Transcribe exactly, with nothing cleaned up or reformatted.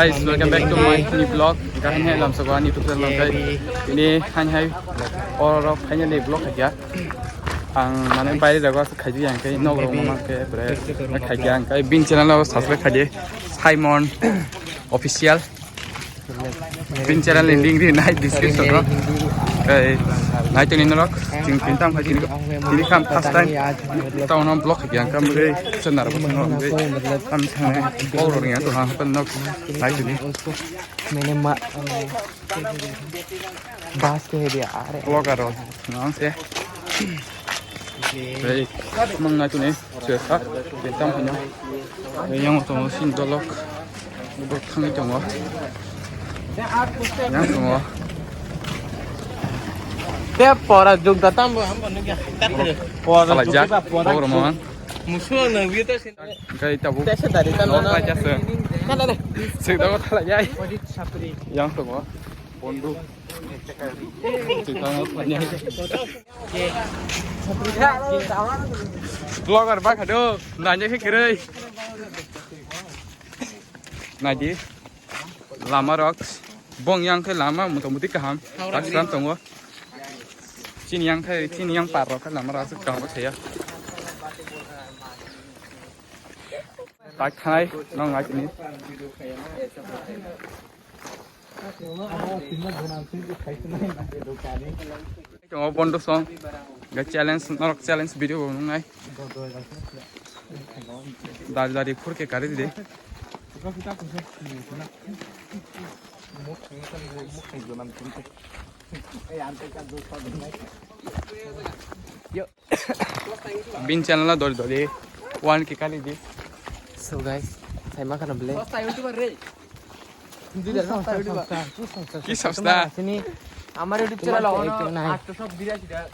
Guys, welcome back to my new vlog. Gahan hai lamsa ba ni tutur lamkai. Ini han hai oro finally vlog khaja. Ang mane baire jago khaji yang kai nok rong ma ke bre khaja ang kai bin channel o subscribe khaji Simon Official. Bin channel ni link ri nai description ro. Kai nai tini norok ting tin tam khaji ni kam first time. Tao no vlog khaja ang kam bre channel ro. Tam thang bol rong ya to ha pan nok nai tini. मैंने मा-, बास कह दिया, अरे। Vlogger rok, nang se. Hei, mang nai tuni, sir, ha? Bentam hanya. Hei, yang tongo, sin dolok. Bo thangwi tongo. Yang tongo. Te pora jug da tam bo, ham bo nugya. Pora jug da, pora jug. Musuh na, wi ta sin. Kai tabu. Tesa dari tan. Nokta jasa. Kan ada. Sik dago thala jai. Yang tongo. Bondu. Sik dago thala jai. Vlogger ba khado. Nanya khe kirei. Naidi. Lama rok. Bong yang khe lama motamuti kaham. Tak sram tongo. Chini yang khe, chini yang par rok khe lama rok aswk kaham saya. Tak khanai nong ngai tini. Tongo bondo song. Ga challenge, norok challenge video bo nung nai. Dari dari phur ke kari de. Bin channel dol dol. One ke kali di. So guys, saya makan beli. Ki samsa? Sini, amar YouTube channel ono. Ato sob bira sida.